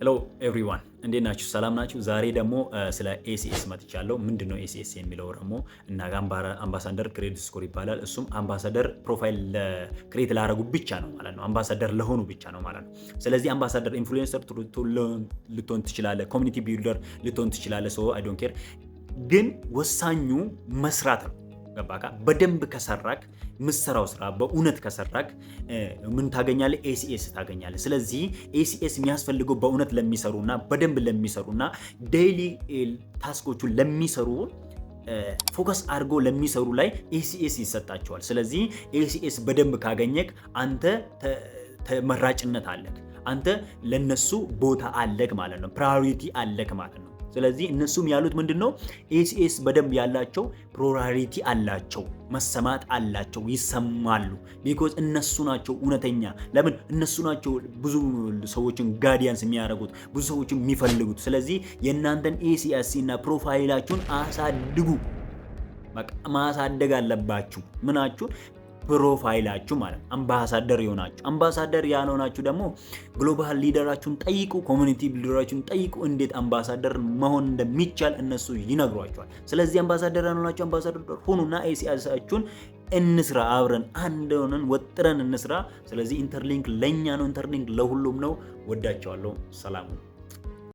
Hello everyone፣ እንዴት ናችሁ? ሰላም ናችሁ? ዛሬ ደግሞ ስለ ACS መጥቻለሁ። ምንድን ነው ACS የሚለው ደግሞ እና ambassador credit score ይባላል። እሱም ambassador profile create ላደረጉ ብቻ ነው ማለት ነው። አምባሳደር ለሆኑ ብቻ ነው ማለት ነው። ስለዚህ ambassador influencer ልትሆን ትችላለህ፣ community builder ልትሆን ትችላለህ። So I don't care፣ ግን ወሳኙ መስራት ነው። ገባካ? በደንብ ከሰራክ፣ ምሰራው ስራ በእውነት ከሰራክ ምን ታገኛለህ? ACS ታገኛለህ። ስለዚህ ACS የሚያስፈልገው በእውነት ለሚሰሩና በደንብ ለሚሰሩና daily task ኦቹን ለሚሰሩ፣ focus አድርጎ ለሚሰሩ ላይ ACS ይሰጣቸዋል። ስለዚህ ACS በደንብ ካገኘክ አንተ ተመራጭነት አለክ፣ አንተ ለነሱ ቦታ አለክ ማለት ነው። Priority አለክ ማለት ነው። ስለዚህ እነሱም ያሉት ምንድን ነው? ACS በደንብ ያላቸው priority አላቸው፣ መሰማት አላቸው፣ ይሰማሉ። Because እነሱ ናቸው እውነተኛ። ለምን? እነሱ ናቸው ብዙ ሰዎችን guidance የሚያደርጉት፣ ብዙ ሰዎችን የሚፈልጉት። ስለዚህ የእናንተን ACS እና profile ኣችሁን አሳድጉ። ማሳደግ አለባችሁ። ምናችሁን? Profile ኣችሁ ማለት ነው። አምባሳደር የሆናችሁ፣ አምባሳደር ያልሆናችሁ ደግሞ global leader ኣችሁን ጠይቁ፣ community builder ኣችሁን ጠይቁ። እንዴት አምባሳደር መሆን እንደሚቻል እነሱ ይነግሯችኋል። ስለዚህ አምባሳደር ያልሆናችሁ አምባሳደር ሁኑና ACS ኣችሁን እንስራ፣ አብረን አንድ ሆነን ወጥረን እንስራ። ስለዚህ interlink ለኛ ነው፣ interlink ለሁሉም ነው። ወዳችኋለሁ። ሰላም።